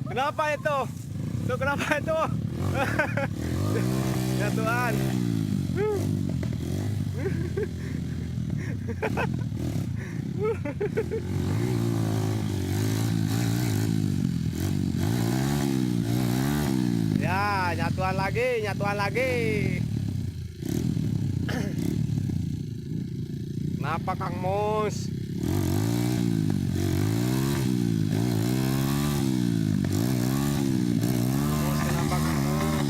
Kenapa itu? Tuh kenapa itu? Ya Tuhan. Ya, nyatuan lagi, nyatuan lagi. Kenapa Kang Mus? Mus, kenapa Kang Mus?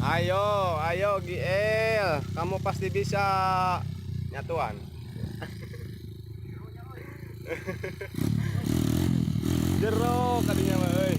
Ayo, ayo GL, kamu pasti bisa nyatuan. Jero kadinya mah euy.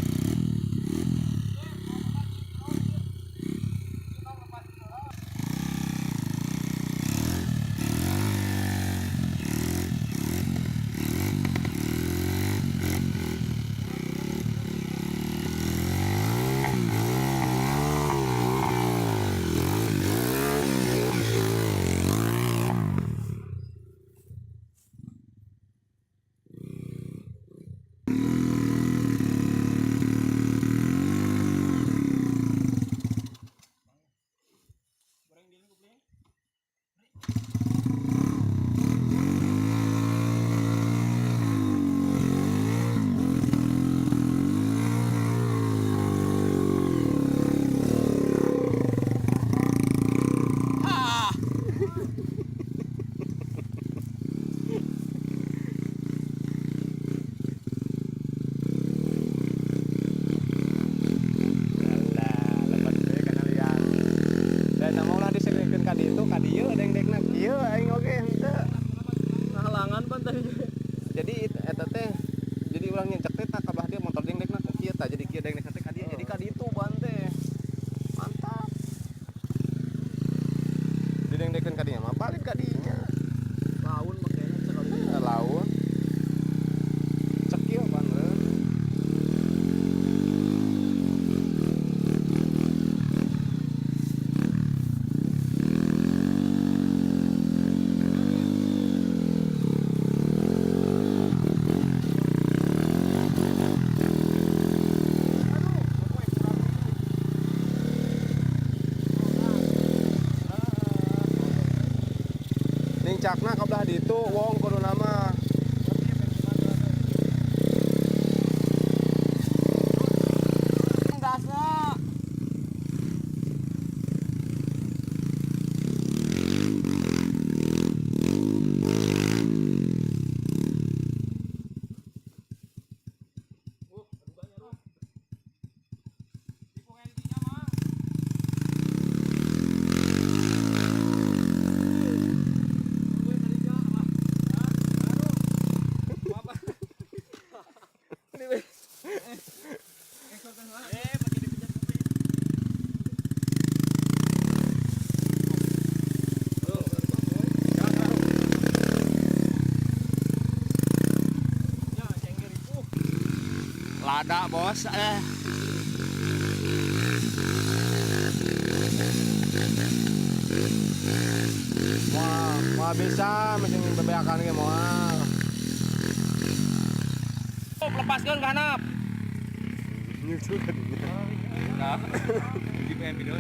Alah, lebat we kana liang. Da eta mah ulah disegeurkeun ka ditu, ka dieu dengdekna kieu aing oge henteu. Halangan pan tadi. Jadi eta teh jadi urang nyencek teh tah kabah dia motor dengdekna ku kieu tah, jadi kieu dengdekna teh ka dieu, jadi ka ditu ban teh. Mantap. Didengdekeun ka dinya mah balik ka dinya. Laun makanya sekali. Eh, laun. Cek kieu ban meureun. Nincakna ka belah ditu wong kudu nama. Gasna. Lada bos, eh. Wah, wah bisa mesin bebeakan ge moal. Lepaskeun ka handap. Nyusul ka dinya. Nah, di video.